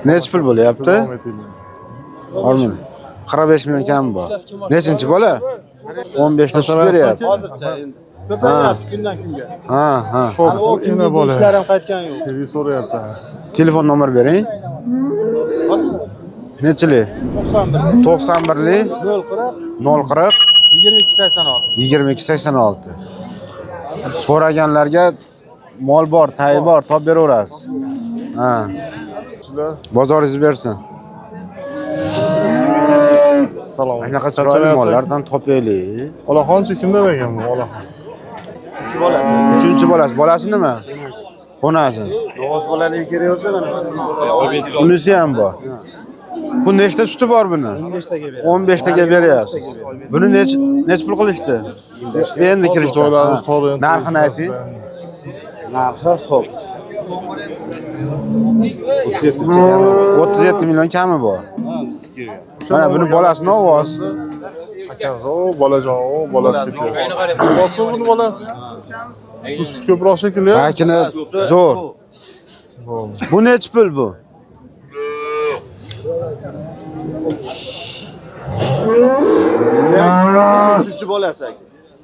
Nechi pul bo'lyapti? Davom etinglar. Olmaydi. 45 million kami bor. Nechinchi bola? 15 ta sut beryapti. Hozircha endi. Ko'payyapti kundan kunga. Ha, ha. Xo'p, yana bola. Ishlar ham qaytgani yo'q. TV so'rayapti. Telefon nomer bering. Nechili? 91 91lik 040 040 22 86. 22 86. So'raganlarga mol bor, tayi bor, topib beraverasiz. Ha. Bozoringiz bersin. Salom. Shunaqa chiroyli mollardan topaylik. Olaxonchi kimdan ekan bu olaxon? Uchinchi bolasi, bolasi nima? Xonasi. Yog'och bolaligi kerak bo'lsa mana. Unisi ham bor. Bu nechta suti bor buni? 15 taga beradi. 15 taga beryapsiz. Buni nech pul qilishdi? Endi kirishdi. Joylarimiz Ha. to'g'ri. Narxini ayting. Narxi xo'p. 37 million kami bor. Mana buni bolasi Novoz. Akamiz, o bolajon, o bolasi ketyapti. Bosmi buni bolasi? Bu sut ko'proq shekilli. Bakini zo'r. Bu nechi pul bu? Uchinchi bolasi aka.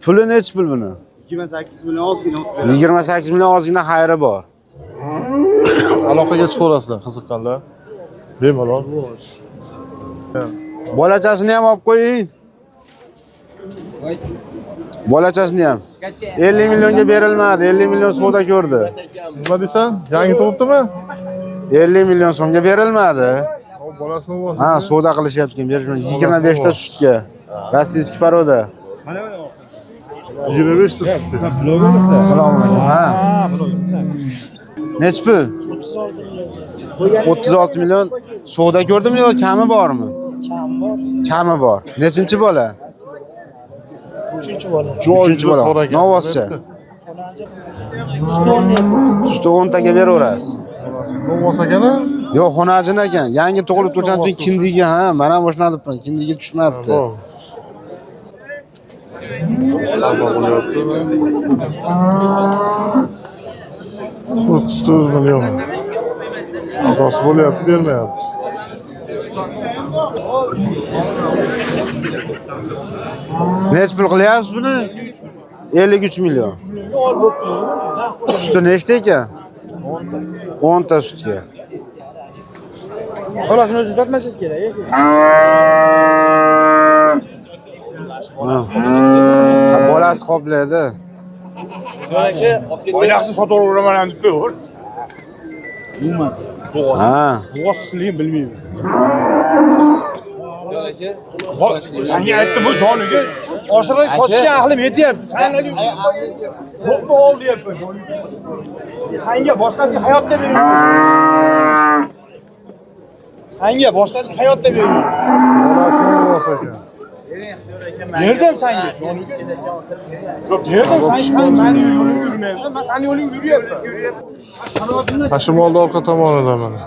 Puli nechi pul buni? 28 million ozgina o'tib beradi. 28 million ozgina xayri bor. Aloqaga chiqaverasizlar qiziqqanlar. Bemalol. Bolachasini ham olib qo'ying. Bolachasini ham. 50 millionga berilmadi, 50 million savdo ko'rdi. Nima deysan? Yangi tug'ibdimi? 50 million so'mga berilmadi. O bolasini bosdi. Ha, savdo qilishyapti ekan, berishmadi. 25 ta sutga. Rossiyskiy paroda. 25 ta sut. Assalomu alaykum. Ha. Nechi pul? 36 million. Savdo ko'rdimi yo kami bormi? Kami bor. Kami bor. Nechinchi bola? Uchinchi bola. Uchinchi bola. Novvoscha. Suti 10 taga beraverasiz. Novvos ekan Yo'q, xonajin ekan. Yangi tug'ilib turgan uchun kindigi, ha, mana ham o'shani debman, kindigi tushmabdi. Savdo bo'lyapti. 34 million. Savdosi bo'lyapti, bermayapti. Nechi pul qilyapsiz buni? 53 million. Suti nechta ekan? 10 ta sutga. Bolasini o'zi sotmasangiz kerak. Ha. Ha, bolasi qoplaydi. Oynaqsiz sotaveraman ham deb qo'y. Ha. Bo'g'ozsizligini bilmayman. Senga aytdim bu joniga oshirib sotishga aqlim yetyapti. San haligi bo'pti ol deyapman. Senga boshqasi hayotda bermayman. Senga boshqasi hayotda bermayman. Bolasini novvos ekan. Berdim senga joniga. Yo'q, berdim sen meni yo'limga yurmayapsan. Men seni yo'lingga yuryapman. Mana shu molni orqa tomonida mana.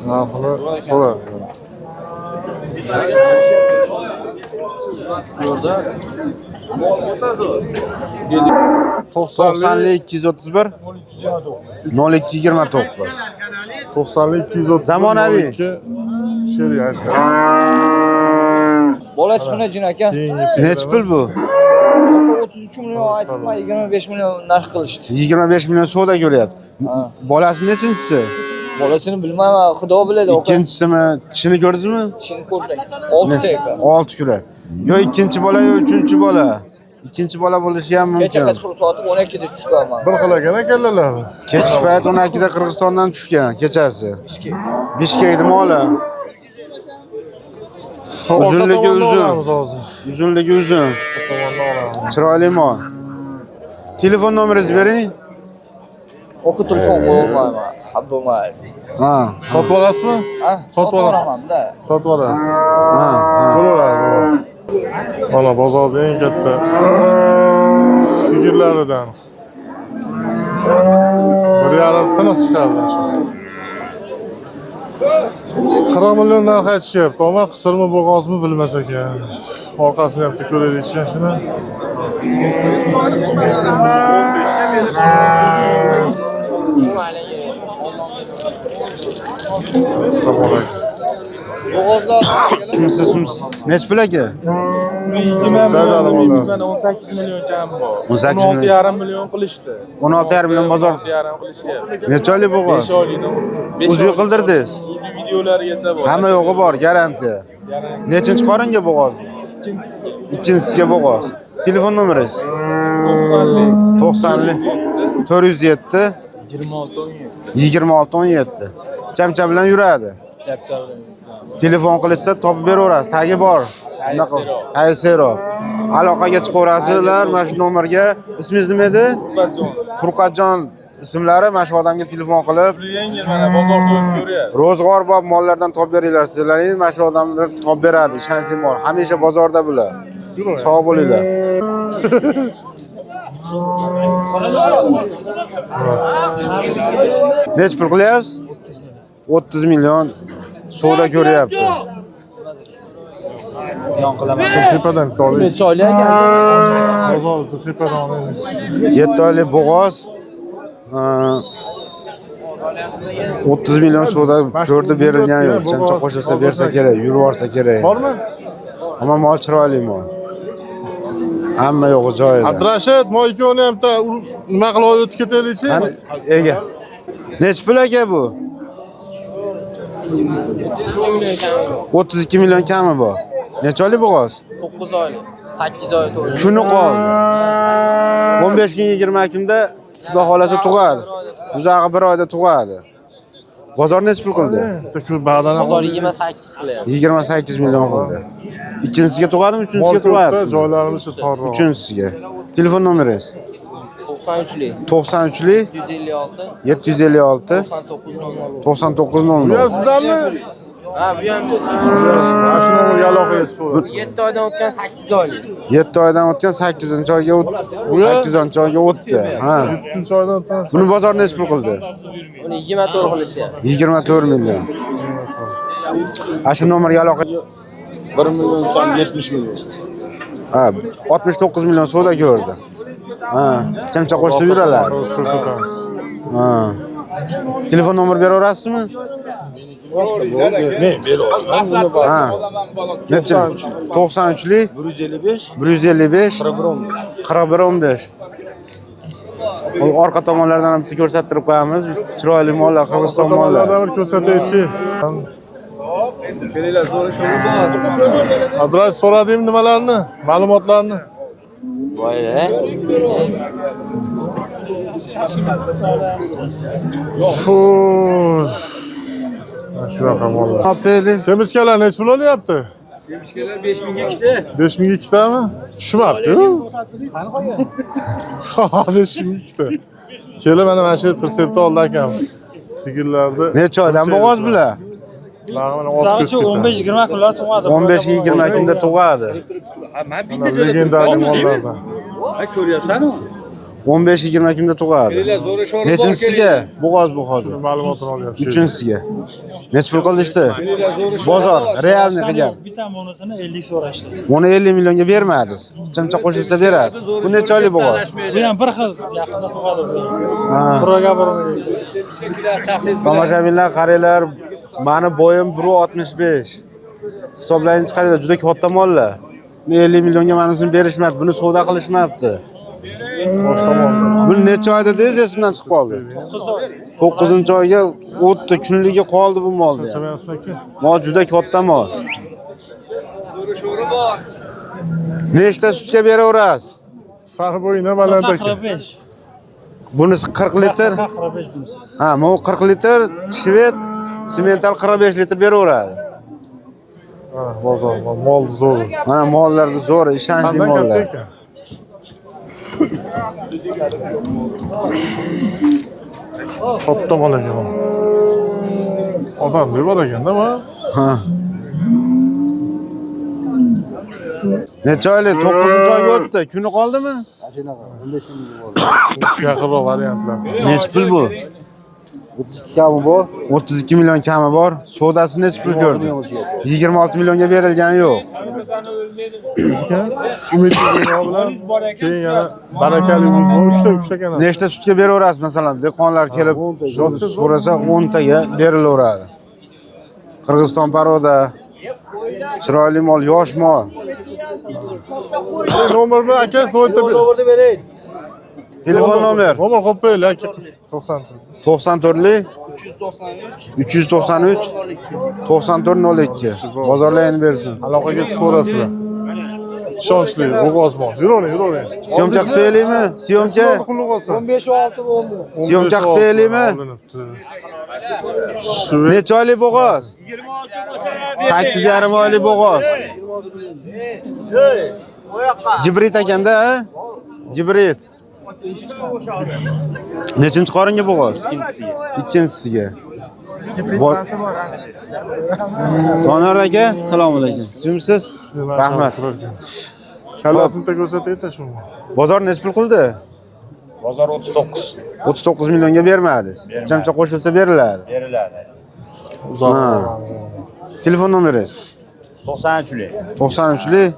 Narxini so'rab. 90 231 02 29. 90 230 Zamonaviy. She'r aytdi. Bola chiqmana jin aka. Keyingisi. Nechi pul bu? 33 million aytibman, 25 million narx qilishdi. 25 million savdo ko'ryapti. Ha. Bolasi nechinchisi? Bolasini bilmayman, xudo biladi. Oka. Ikkinchisimi? Tishini ko'rdingizmi? Tishini ko'rdik. 6 ta ekan. 6 kurak. Yo ikkinchi bola yo uchinchi bola. Ikkinchi bola bo'lishi ham Kecha mumkin. kechqurun soat 12 da tushganman. Bir xil ekan kallalar. Kechki payt 12 da Qirg'izistondan tushgan kechasi. Bishkek. Bishkekda moli. Orqa Uzunligi tomonni uzun. olamiz hozir. Uzunligi uzun. Orqa tomonni olamiz. Chiroyli mol. Telefon nomeringizni bering. Oka telefon qo'yolmayman. Xafa bo'lmaysiz. Ha. Sotib olasizmi? Ha? Sotib olasiz. Sotib Sotib olasiz. Ha. Ha. Bo'laveradi, bo'laveradi. Mana bozorda eng katta sigirlaridan. 1,5 tiniq chiqadi shu. 40 million narx aytishyapti, ammo qisirmi bo'g'ozmi bilmas ekan. Orqasini ham bitta ko'raylikchi shuni. Sumsiz, sumsiz. Nechi pul aka? 20 Zardali million mollar. deymiz, mana 18 million kam bor. 18 million. 16,5 million qilishdi. 16,5 million bozor. 16,5 qilishyapti. Necha oylik bo'g'oz? 5 oylikdan. O'zi qildirdingiz? O'zi videolargacha bor. Hamma yo'g'i bor, garantiya. Nechinchi qoringa bo'g'oz bu? Ikkinchisiga Ikkinchisiga bo'g'oz. Telefon nomeringiz? 90lik 90lik 407 26 17. 26 17. Chamcha bilan yuradi. Chapcha bilan yuribsan. Telefon qilishsa topib beraverasiz. Tagi bor. Bunaqa. Tagi serob. Aloqaga chiqaverasizlar mana shu nomerga. Ismingiz nima edi? Furqatjon. Furqatjon ismlari mana shu odamga telefon qilib Puli yengil, mana bozorda o'zi ko'ryapti. ro'zg'or bor mollardan topib beringlar sizlaring mana shu odamlar topib beradi ishonchli mol hamisha bozorda bular sog' bo'linglar. Nechi pul qilyapsiz? 30 million savdo ko'ryapti. Tepadan bitta olaylik. Necha oylik aka? Bozorda tepadan olaylik. 7 oylik bo'g'oz 30 million savdo ko'rdi berilgan yo'q. Chamcha qo'shilsa bersa kerak, yurib yuborsa kerak. Bormi? Ammo mol chiroyli mol. Hamma yo'g'i joyida. Abdurashid, mo ikkovini ham bitta nima qilib o'tib ketaylikchi? Qani, ega. Nechi pul aka bu? 32 million kami bor. Necha oylik bo'g'oz? 9 oylik. 8 oy to'ldi. Kuni qoldi. 15 kun 20 kunda Xudo xolasa tug'adi. Uzog'i bir oyda tug'adi. Bozor nechi pul qildi? Bitta ko'p bag'dan ham Bozor 28 qilyapti. 28 million qildi. Ikkinchisiga tug'adimi, mol uchinchisiga ko'pda, tug'adi? joylarimiz torroq. Uchinchisiga. Telefon nomeringiz? 93lik 93lik 756 756 99 00. 99 Bu ham 00. sizdanmi? Ha, bu ham Mana shu nomerga aloqaga chiqaverasiz. 7 oydan o'tgan 8 oylik. 7 oydan o'tgan 8 oyga o'tdi. 8 oyga o'tdi. Ha. 7 oydan o'tgan. Buni bozor nechi pul qildi? Uni 24 qilishyapti. 24 million. Ana shu nomerga aloqa 1 million kam 70 million. Ha, 69 million savdo ko'rdi. Ha, chamcha qo'shib yuradilar. Ko'rsatamiz. Ha. Telefon nomer beraverasizmi? Men beraverman. Ha. Necha? 93lik 155 155 41 41 15. Orqa tomonlardan ham bitta ko'rsattirib qo'yamiz. Chiroyli mollar, Qirg'iziston mollari. Tomonlardan bir ko'rsataychi. Abdurashid so'radingmi nimalarni? Ma'lumotlarni? Voy, Xo'sh. Mana shunaqa mollar. Olib Semizkalar nechi pul olyapti? Semizkalar 5000 ga ikkita. 5000 ga ikkitami? Tushmabdi-yu. Ha, 5000 ga ikkita. Kelib mana shu yerda persepti oldi akam. Sigirlarni Necha oydan bo'g'oz bular? Mana ot Shu 15-20 kunlar tug'adi. 15-20 kunda tug'adi. Legendariy mollardan. 15-20 kunda tug'adi. Nechinchisiga bo'g'oz bu hozir? Ma'lumotini olyapti. Uchinchisiga. Nechi pul qildi? Bozor realniy qilgan. Bitta bonusiini 50 so'rashdi. Uni 50 millionga bermadingiz. Chamcha qo'shilsa berasiz. Bu necha oylik bo'g'oz? Bu ham bir xil yaqinda tug'adi bu. Ha. Bir oyga bir oyga. Tomoshabinlar qaranglar, mani bo'yim 1.65. Hisoblayın chiqaringlar, juda katta mollar. Buni 50 millionga mana shuni berishmabdi, buni savdo qilishmabdi. Bosh tomon. Buni necha oyda dedingiz, esimdan chiqib qoldi. 9-oyga o'tdi, kunligi qoldi bu molni. Charchamayapsizmi aka? Mol juda katta mol. Nechta sutga beraverasiz? Sani bo'yingdan baland aka. 45. Bunisi 40 litr. 45 bunisi. Ha, bu 40 litr shved semental 45 litr beraveradi. Ha, bozor, mol zo'r. Mana mollarni zo'ri, ishonchli Sandan katta mollar. ekan. Katta mol ekan bu. Odam deb bor ekanda bu. Ha. Necha oylik? 9-oyga o'tdi. Kuni qoldimi? Yaqinroq variantlar. Necha pul bu? 32 kami bor. 32 million kami bor. Savdasi necha pul ko'rdi? 26 millionga berilgani yo'q. Umidli dunyo bilan keyin yana barakali yuz bor. Uchta kanal. Nechta sutga beraverasiz masalan, dehqonlar kelib so'rasa 10 taga berilaveradi. Qirg'iziston paroda chiroyli mol, yosh mol. Nomerni aka so'yda Nomerni bering. Telefon nomer Nomer qo'yib qo'yaylik aka. 94. 94 393 94 02. Bozorlar endi bersin. Aloqaga chiqaverasizlar. Ishonchli, bo'g'oz mol. Yuravering, yuravering. Syomka qilib qo'yaylikmi? Syomka. Qulluq olsin. 15 6 bo'ldi. Syomka qilib qo'yaylikmi? Necha oylik bo'g'oz? 8,5 oylik bo'g'oz. Gibrid ekanda, ha? Gibrid. Nechinchi qoringa bo'g'oz? Ikkinchisiga. Doniyor aka, assalomu alaykum. Kimsiz? Rahmat. Kallasini bitta ko'rsatayda shuni. Bozor necha pul qildi? Bozor 39. 39 millionga bermadingiz. Chamcha qo'shilsa beriladi. Beriladi. Uzoq. Ha. Telefon nomeringiz? 93lik. 93lik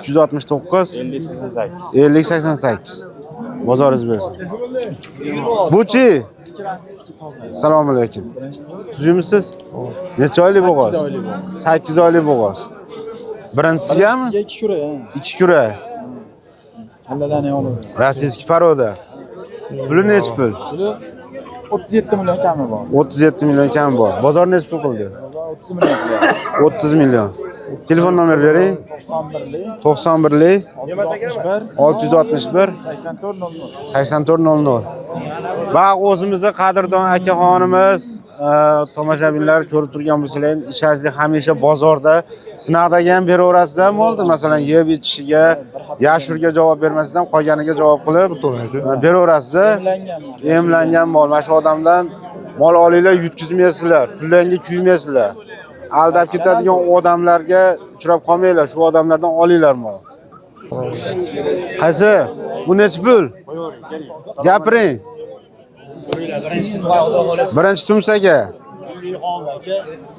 369 369 50 88. 50 88. Bozoringiz bersin. Buchi. Assalomu alaykum. Tuzukmisiz? Necha oylik bo'g'oz? 8 oylik bo'g'oz. Birinchisigami? 2 kura, ha. 2 kura. Kalladan oladi. Rossiyskiy paroda. Puli nechi pul? Puli 37 million kami bor. 37 million kam bor. Bozor nechi pul qildi? 30 million qilyapti. 30 million. Telefon nomer bering. 91lik 91lik 661 661 84 00. 84 00. Va o'zimizni qadrdon akaxonimiz, tomoshabinlar ko'rib turgan bo'lsalar, ishonchli hamisha bozorda sinaqdagi ham beraverasiz ham bo'ldi. Masalan, yeb ichishiga, yashurga javob bermasangiz ham qolganiga javob qilib beraverasiz. Emlangan mol. Emlangan mol. Mana shu odamdan mol olinglar, yutkizmaysizlar, pullarga kuymaysizlar. Aldab ketadigan odamlarga uchrab qolmanglar, shu odamlardan olinglar mol. Qaysi? Bu nechi pul? Gapiring. Birinchi tumsaga.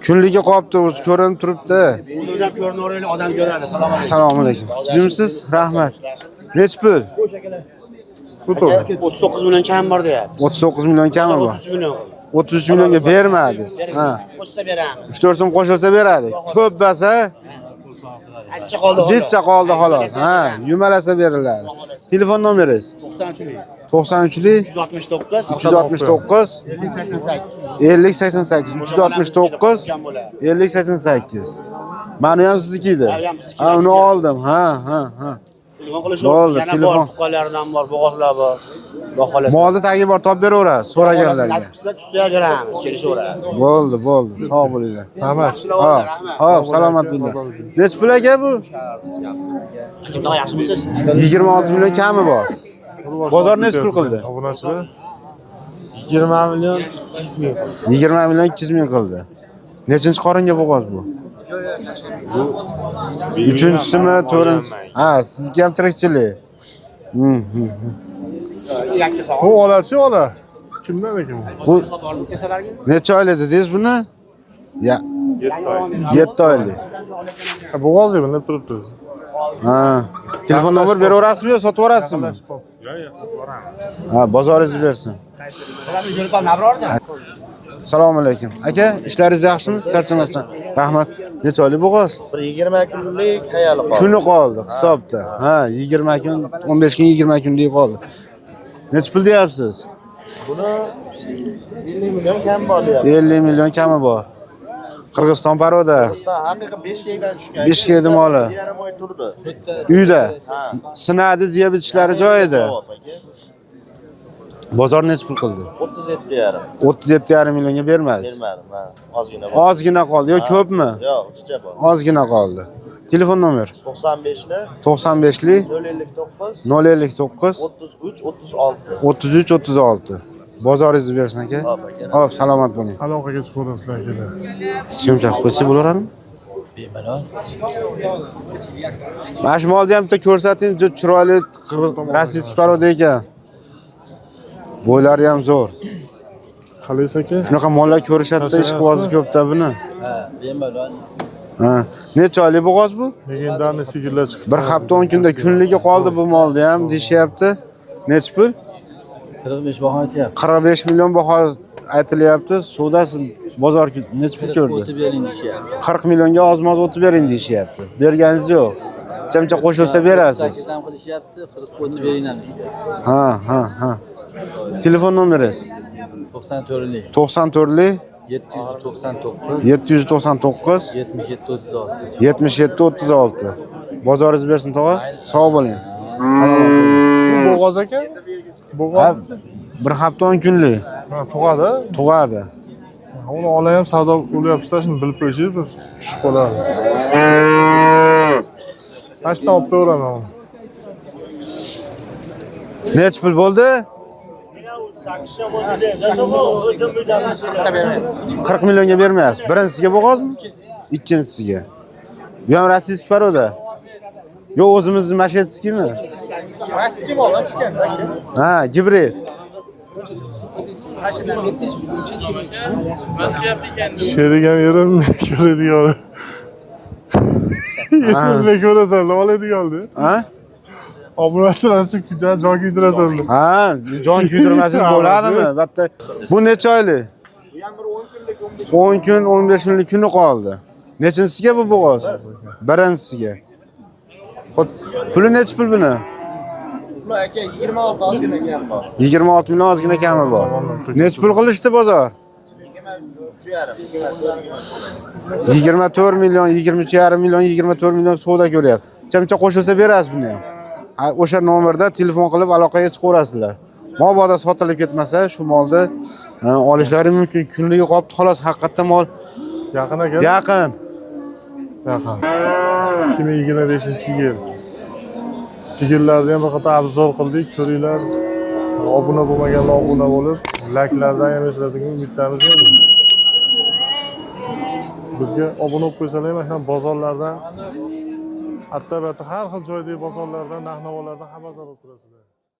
Kunligi qolibdi, o'zi ko'rinib turibdi. O'zingiz ham ko'rinaveraylik, odam ko'radi. Assalomu alaykum. Assalomu alaykum. Tuzukmisiz? Rahmat. Nechi pul? Bu to'g'ri. 39 million kam bor deyapti. 39 million kami bor. 33 million qildi. 33 millionga bermadingiz. Ha. Qo'shsa beramiz. 3-4 so'm qo'shilsa beradi. Ko'p basa Jicha qoldi. jicha qoldi xolos. Ha, yumalasa beriladi. Telefon nomeringiz? 93lik 93lik 369 369 88. 50 88 369 50 88. Mani ham sizniki edi. Ha, uni oldim. Ha, ha, ha. Telefon qilish Bo'ldi, yana telefon. bor, tuqqanlaridan bor, bo'g'ozlar bor. Xudo xohlasa. Molni tagi bor, topib beraverasiz so'raganlarga. Nasib qilsa tushsa beramiz, kelishaveradi. Bo'ldi, bo'ldi. Sog' bo'linglar. Rahmat. Ha, hop, salomat bo'linglar. Nechi pul aka bu? Kimdan yaxshimisiz? 26 million kami bor. Bozor nechi pul qildi? Obunachilar. 20 million 200 ming. 20 million 200 ming qildi. Nechinchi qoringa bo'g'oz bu? Uchinchisimi, to'rtinchisi? Ha, sizniki ham tirikchilik. Bu olachi ola. Kimdan ekan bu? Bu necha oylik dedingiz buni? Ya. 7 oylik. Ha, bo'g'oz deb bilinib turibdi. Ha. Telefon nomer beraverasizmi yo sotib yuborasizmi? Yo'q, sotib yuboramiz. Ha, bozoringiz bersin. Assalomu alaykum. Aka, ishlaringiz yaxshimi? Charchamasdan. Rahmat. Necha oylik bo'g'oz? Bir 20 kunlik hayali qoldi. Kuni qoldi hisobda. Ha, 20 kun, 15 kun, 20 kunlik qoldi. Necha pul deyapsiz? Buni 50 million kam bor deyapti. 50 million kami bor. Qirg'iziston paroda. Haqiqiy Bishkekdan tushgan. Bishkekni moli. Yarim oy turdi. Uyda. Sinadi, yeb ichishlari joyida. Bozor necha pul qildi? 37,5. 37,5 millionga bermadingiz. Bermadim, ha. Ozgina bor. Ozgina qoldi. Yo, ko'pmi? Yo'q, jicha bor. Ozgina qoldi. Telefon nomer 95li 95lik 059 059 33 36. 33 36. Bozoringizni bersin aka. Hop, salomat bo'ling. Aloqaga chiqaverasizlar akalar. Syomka qilib qo'ysa bo'laveradimi? Bemalol. Mana shu molni ham bitta ko'rsating, juda chiroyli qirg'iz российский порода ekan. Bo'ylari ham zo'r. Qalaysiz aka? Shunaqa mollar ko'rishadida, ishqibozi ko'pda buni. Ha, bemalol. Ha. Necha oylik bo'g'oz bu? Legendarniy sigirlar chiqdi. Bir hafta 10 kunda kunligi qoldi bu molni ham deyishyapti. Necha pul? 45 baho aytyapti. 45 million baho aytilyapti. Savdasi bozor necha pul ko'rdi? O'tib bering deyishyapti. 40 millionga ozmoz o'tib bering deyishyapti. Berganingiz yo'q. Chamcha qo'shilsa berasiz. 8 ham qilishyapti, 40 o'tib bering ham deyishyapti. Ha, ha, ha. Telefon nomeringiz 94lik 94lik 799 799 77 36. 77 36. Bozoringiz bersin tog'a. Sog' bo'ling. Bu bo'g'oz aka. Bo'g'oz. Ha, bir hafta 10 kunlik Ha, tug'adi. tug'adi. Uni ola ham savdo bo'lyapti, shuni bilib qo'yishingiz bir tushib qoladi. Mana shundan olib qo'yaveraman uni. Necha pul bo'ldi? 40 millionga bermayapsiz. Birinchisiga bo'g'ozmi? Ikkinchisiga. Bu ham rossiyskiy paroda. Yo'q, o'zimizni mashetskiymi? Rossiya moldan tushgan aka. Ha, gibrid. Sherik ham yerim ko'radigan. Yerimni ko'rasan, oladigan. Ha? Obunachilar uchun jon kuydirasan. Ha, jon kuydirmasangiz bo'ladimi? Albatta. Bu necha oylik? 10 kun, 15 kunlik kuni qoldi. Nechinchisiga bu bo'g'oz? Birinchisiga. Xo'p, puli necha pul buni? Puli aka 26 ozgina kam bor. 26 million ozgina kami bor. Necha pul qilishdi bozor? 23,5. 24 million, 23,5 million, 24 million savdo ko'ryapti. Chamcha qo'shilsa berasiz buni ham. Ha, o'sha nomerda telefon qilib aloqaga chiqaverasizlar. Mabodo sotilib ketmasa, shu molni olishlari mumkin. Kunligi qolibdi xolos, haqiqatda mol Yaqin aka. yaqin. Yaqin. 2025-yil. Sigirlarni ham bir qator abzor qildik, ko'ringlar. Obuna bo'lmaganlar obuna bo'lib, layklardan ham eslatadigan umiddamiz endi. Bizga obuna bo'lib qo'ysalar ham mana bozorlardan, hatto har xil joydagi bozorlardan, narx-navolardan xabardor bo'lib turasizlar.